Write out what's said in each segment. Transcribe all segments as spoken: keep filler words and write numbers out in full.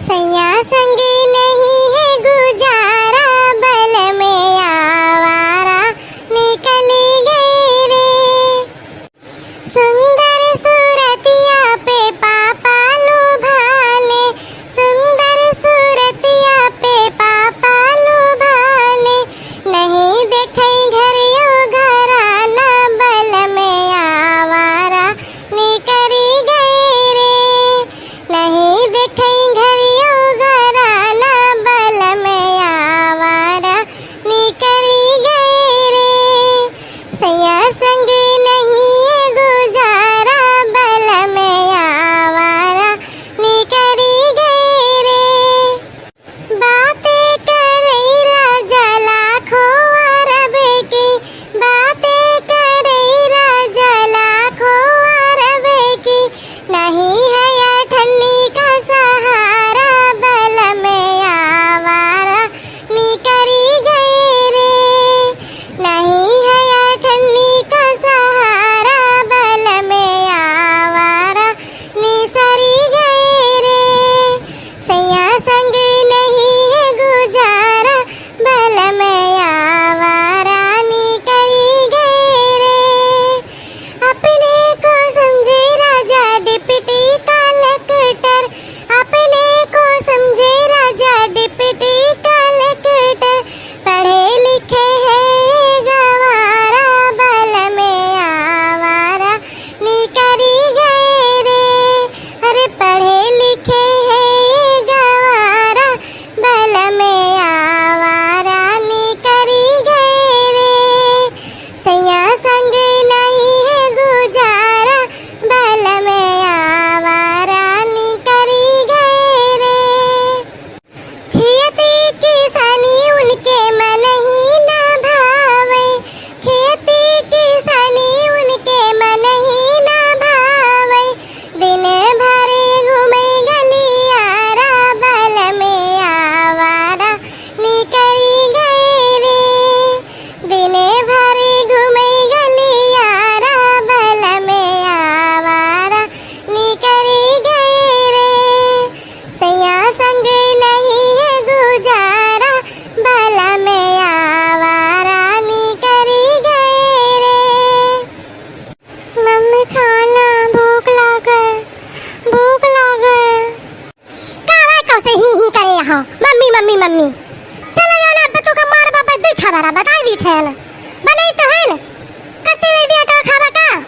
सैया संग नहीं है गुजारा, बलम आवारा निकल गए रे। सुंदर सूरतिया पे पापा लुभाले, सुंदर सूरतिया पे पापा लुभाले, नहीं देखै घरियो घराना, बलम आवारा निकरी गए रे। नहीं देखै घरियो घराना, बलम आवारा निकरी गए रे। सैया संग नहीं है गुजारा, बलम आवारा निकरी गए रे। बातें करे राजा लाखों अरब की, बातें करे राजा लाखों अरब की, नहीं है अठन्नी का सहारा, बलम आवारा निकरी गए रे। नहीं है अठन्नी का सहारा, बलम आवारा निसरी गए रे। सैया संग नहीं है गुजारा, बलम आवारा निकरी गए रे। अपने को समझे राजा डिप्टी कलेक्टर, अपने को समझे राजा डिप्टी कलेक्टर, पढ़े लिखे है गवारा, बलम आवारा निकरी गए रे। अरे पढ़े लिखे है गवारा, बलम आवारा निकरी गए रे। सैया संग नहीं है गुजारा, बलम आवारा निकरी गए रे। खेती किसानी उनके मन ही ना भावे, खेती किसानी उनके मन ही ना भावे। दिन भर घूमे गलियारा, बलम आवारा निकरी गए रे। दिन भर घूमे गलियारा, बलम आवारा निकरी गए रे। सैया संग नहीं है गुजारा, बलम आवारा निकरी गए रे। मम्मी खाना, भूख लागे, भूख लागे। का बा, कब से ही ही करे यहाँ, मम्मी, मम्मी, मम्मी। चलो जाना, बच्चों का मार बाबा दुई खबरा बताई दी थे ना। बनाई तो है ना। कच्चे दे दिया तो खाबा का?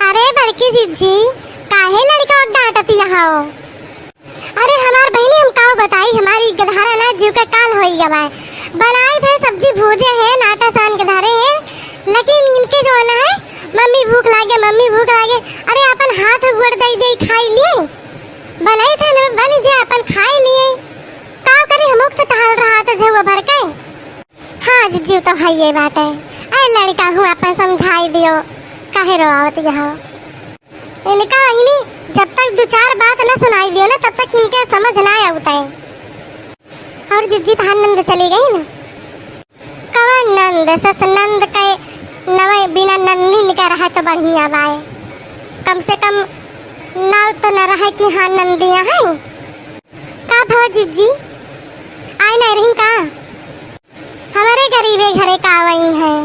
अरे बड़की जिज्जी, काहे लड़का डांटती हो? अरे हमार बहिनी, हम काव बताई, हमारी गधारा ना जीव के काल होई गवा है। बनाई थे सब्जी भूजे हैं, नाटा सान के धरे हैं, लेकिन इनके जो है ना है, "मम्मी भूख लागे, मम्मी भूख लागे।" अरे अपन हाथ गोड़ दे दे खाई लिए, बनाई थे ना, बन जे अपन खाई लिए। काव करी, हम तो टहल रहा था झुआ भर के। हाँ जिज्जी, तो है ये बात है। अरे लड़का हूँ, अपन समझाई दियो, काहे रोआवत हो? इनका इनी जब तक दो चार बात न सुनाई दियो ना, तब तक इनके समझ ना आवत है। और जिज्जी तहार नंद चली गई ना? कवन नंद? सस नंद के नवे बिना नंदी निका रहे तो बढ़िया बाए। कम से कम नाव तो न रहे कि हाँ नंदिया है। का भवा जिज्जी, आए ना रही का? हमरे गरीबे घरे का वही है,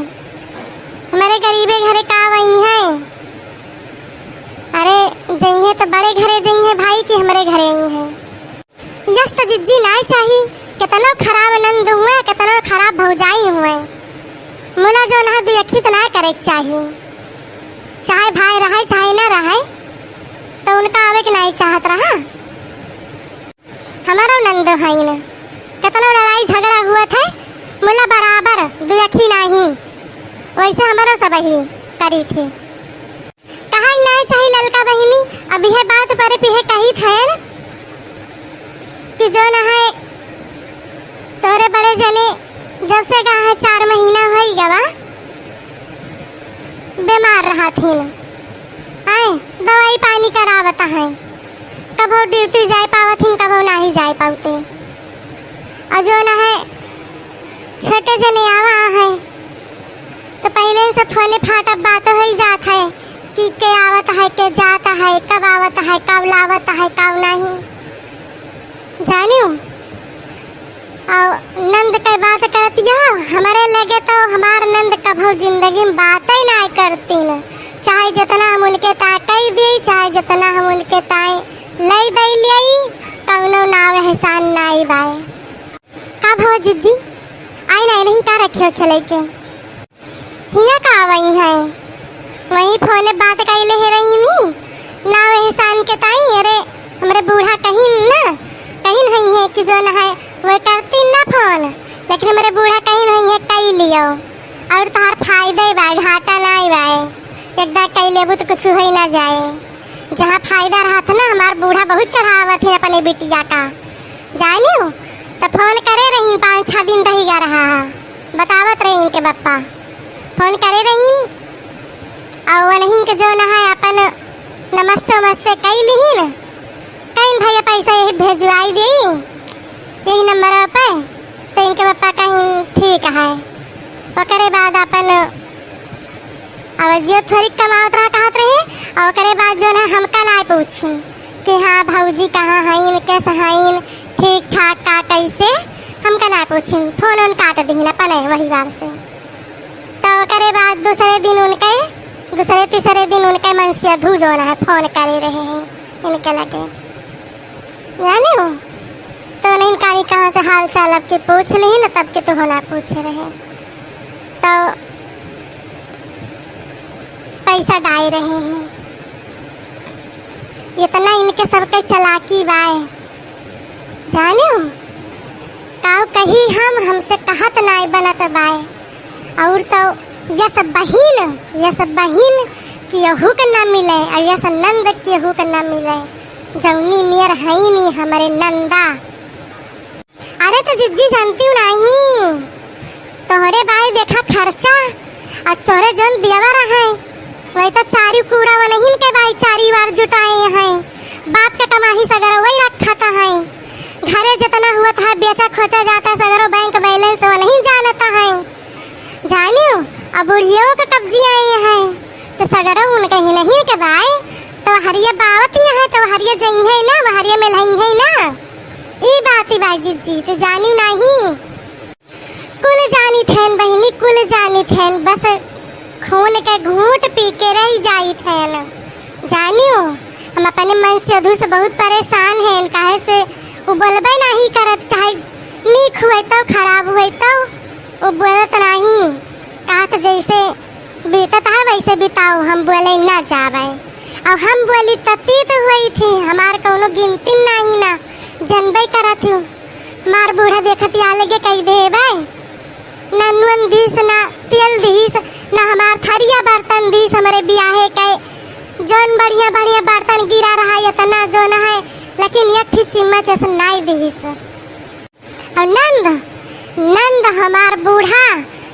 हमरे गरीबे घरे का वही है। अरे जइहे तो बड़े घरे जइहे भाई, कि हमरे घरे आई है। यस तो जिज्जी नाय चाही, केतनो खराब नंद हुए, केतनो खराब भौजाई हुए, मुला जो ना दुयखी तो नाय करे के चाही। चाहे भाई रहे चाहे ना रहे, तो उनका आवे के नाय चाहत रहा। हमरो नंदो हईन, केतनो लड़ाई झगड़ा हुआ थे, मुला बराबर दुयखी नाही, वैसे हमरो सब ही करी थी। कहा नाय चाही ललका बहिनी, अब यह बात पर पिहे कही थे कि जो न है तोरे बड़े जने जब से गा है चार महीना होई गवा, बीमार रहत हिन। आए, दवाई पानी करावत हैं। कबो ड्यूटी जाए पावत हिन, कबो नाही जाए पावते। और जो न है, छोटे जने आवा हैं, तो पहिले से फोने फाटब बात होई जात के आवत है, के जात है, कब आवत है, कब लावत है, कब नहीं, जानियो। और नंद के बात करत यह, हमरे लगे तो हमार नंद कभो जिंदगी में बात ही ना करतीन। चाहे जितना हम उनके ताए कई दी, चाहे जितना हम उनके ताए लई दई लियाई, कौनो नाव एहसान नाई बाए। का भवा जिज्जी, आई ना नहीं का रखियो खेले के? हिया का आवई है? वहीं फोने बात कइले हे रही नी, नाव एहसान के ताई। अरे, हमरे बूढ़ा कहीं ना, कहीं नहीं है कि जो ना है, वो करती ना फोन, लेकिन हमरे बूढ़ा कहीं नहीं है, कई लियो। और तोहार फायदा ही बाय, घाटा ना ही बाय। एक दाई कई लेबू तो कुछ हो ही ना जाए। जहाँ फायदा रहत ना, हमार बूढ़ा बहुत चढ़ावत है अपने बिटिया का। जानियो, तो फोन करे रही, पाँच छह दिन रही गा रहा है, बतावत रही इनके बप्पा। फोन करे रही, और वनहिन के जो ना है अपन नमस्ते वमस्ते कई लिहिन, कहीं भैया पैसा यही भेजवाई देई, यही नंबर पे। तो इनके बप्पा कहीं ठीक है। ओकरे बाद अपन अब जियो थोड़ी कमावत रहा कहत रही, और ओकरे बाद जो ना हमका ना पूछी कि हाँ भौजी कहाँ हईन, कैसे हईन, ठीक ठाक का कैसे, हमका ना पूछी। फोन उन काट दीन अपने वही बार से। तो ओकरे बाद दूसरे दिन उनके, दूसरे तीसरे दिन उनके मनसेधू जो ना है फोन करे रहे हैं इनके लगे, जाने हो। तो नहीं कानी कहाँ से हाल चाल अब के पूछ ली ना, तब के तो होना पूछे रहे। तो पैसा डाए रहे हैं। इतना इनके सबके चालाकी बाय, जानियो। काऊ कही हम, हमसे कहत नाय बनत बाय। और तो यस बहिन, यस बहिन केहू के ना मिले, और यस नंद केहू के ना मिले। जौनी मेर हईनी हमरे नंदा। अरे तो जिज्जी जानती हूँ नहीं, तोहरे बाई देखा खर्चा, और तोहरे जौन देवर है, वही तो चारी कूड़ा वनहिन के बाई चारी बार जुटाए हैं। बाप के कमाही सगरो वही रखत है, घरे जितना हुआ था बेचा खोचा जाता, सगरो बैंक बैलेंस वनहिन जानत है। जानियो, अब बुढ़ियो के कब्जी आए हैं, तो सगरो उनके ही नहीं के बाय, तो हरिया बावत ही है, तो हरिया जइहे ना, हरिया मिलइहे ना। ई बात ही बाय जिज्जी, तू जानियो नहीं। कुल जानी थैन बहिनी, कुल जानी थैन, बस खून के घूंट पी के रह जाई थैन। जानियो, हम अपने मनसेधू से बहुत परेशान हैं, काहे से वो बोलबे नहीं करत, चाहे नीक हुए तो, खराब हुए तो, वो बोलत नहीं। कहत जैसे बीतत है वैसे बिताओ, हम बोले ना जाबे। अब हम बोली त तीत हुई थी, हमार कौनो गिनती नहीं ना, जनबे करत हूँ। मार बूढ़ा देखत या लगे कही देबे, ना नून दीस, ना तेल दीस, ना हमार थरिया बर्तन दीस, हमरे बियाहे के जौन बढ़िया बढ़िया बर्तन गिरा रहा इतना जौन है, लेकिन एक ठी चिम्मच ऐसे नाई दीस। और नंद, नंद हमार बूढ़ा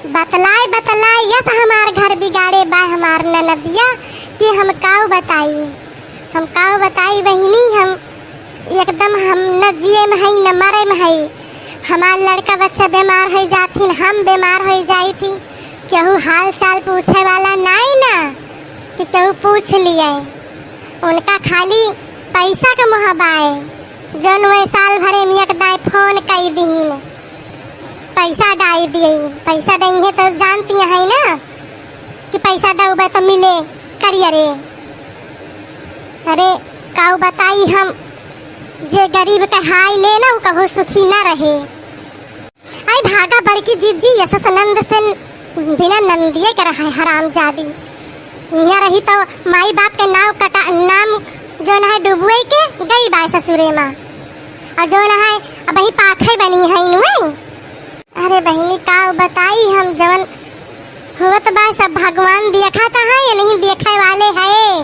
बतलाए बतलाए यस हमार घर बिगाड़े बा हमार ननदिया, कि हम काऊ बताई, हम काऊ बताई बहिनी, हम एकदम हम न जिए में हई न मरे में हई। हमार लड़का बच्चा बीमार हो जाथिन, हम बीमार हो जाई थी, केहू हाल चाल पूछे वाला नाई ना कि केहू पूछ लिए। उनका खाली पैसा के मोह बाए। जौन वह साल भरे में एक दाई फोन कई दीन, पैसा डाई दिए, पैसा दइहे तो जानती है ना कि पैसा डउबे तो मिले करिया रे। अरे काऊ बताई हम, जे गरीब के हाय ले ना, उ कभू सुखी ना रहे। आई भागा बड़की जिज्जी, यस नंद से बिना नंदिये के रहा है हरामजादी। हियाँ रही तो माई बाप के नाम कटा, नाम जौन है डुबुए के गई बाय ससुरे माँ। और जौन है अब ही पाखे बनी है इनमें। अरे बहिनी का बताई हम, जवन होत बा सब भगवान देखत है, ये नहीं देखे वाले है।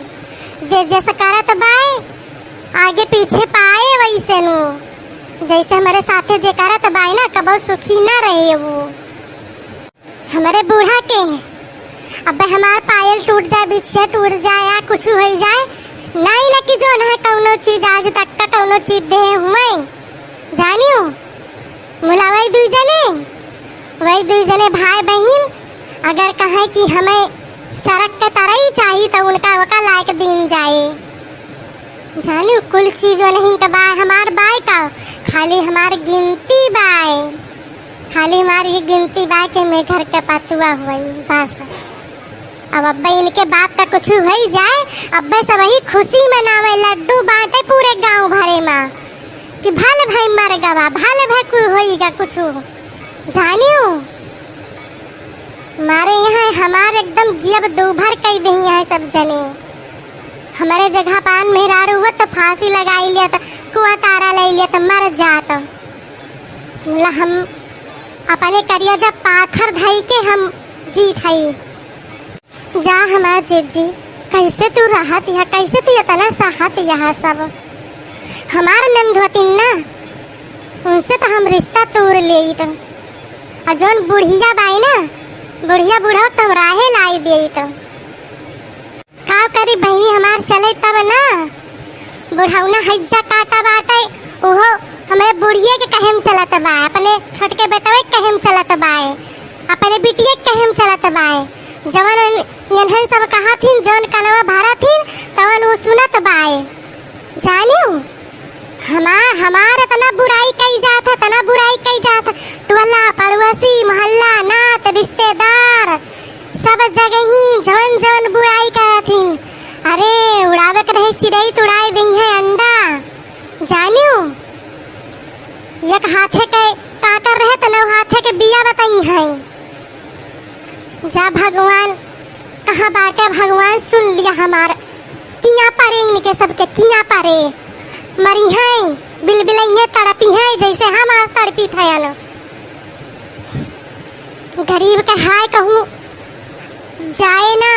जे जस करत बाय आगे पीछे पाए वैसे नु, जैसे हमरे साथे जे करत बाय ना, कबो सुखी ना रहे वो। हमरे बूढ़ा के अब हमार पायल टूट जाए, बिछिया टूट जाए या कुछ हो जाए, नहीं ना कि जौन है कौनो चीज आज तक का कौनो चीज दे हुए। जानियो, मुला वही दुई जने, वही दुई जने भाई बहिन अगर कहें कि हमें सरक के तरई चाहिए, तो उनका ओका लायक दीन जाए। जानी कुल चीज वनहिन का बाय, हमार बाय का, खाली हमार गिनती बाय, खाली हमार ये गिनती बाय कि मैं घर के पतुआ हुई बस। अब अब्बे इनके बाप का कुछ होई जाए, अब्बे सब ही खुशी मनावे, लड्डू बांटे पूरे गांव भरे मा कि भल भाई मर गवा, भल भाई कोई होईगा कुछ। जानियो मारे यहाँ हमार एकदम जियब दूभर कई दही है सब जने। हमारे जगह पान मेहरारू हुआ तो फांसी लगाई लिया तो कुआ तारा ले लिया तो मर जात। ला हम अपने करिया जब पाथर धई के हम जीत हई। जा हमार जीजी, कैसे तू रहत यह, कैसे तू इतना सहत यह सब? हमार नंद होतिन ना, उनसे तो हम रिश्ता तोड़ लेइत। और जौन बुढ़िया बाई ना, बुढ़िया बुढ़ौत हम राहे लाई देइत। का करी बहिनी, हमार चले तब ना, बुढ़ौना हज्जा काटा बाटे, उहो हमरे बुढ़िए के कहे में चलत बा, अपने छोटके बेटवे के कहे में चलत बाए, अपने बिटिए के कहे में चलत बाए। जवन यनहन सब कहा थिन, जौन कनवा भरा थिन, तवन वो सुनत बाए। जानियो, हमार, हमार इतना बुराई कई जात है, इतना बुराई कई जात है। टोला, पड़ोसी, मोहल्ला, नात, रिश्तेदार, सब जगह ही जवन जवन बुराई करत हिन। अरे, उड़ावे के रहे चिड़ई तो उड़ाई दई है अंडा। जानियो, एक हाथे के काकर रहे तो नौ हाथे के बिया बताई है। जा भगवान, कहाँ बाटे भगवान, सुन लिया हमार। किया परे इनके सबके, किया परे। मरी हैं, बिलबिलइये तड़पी हैं, जैसे हम आज तड़पी थयल। गरीब के हाय कहूँ जाए ना,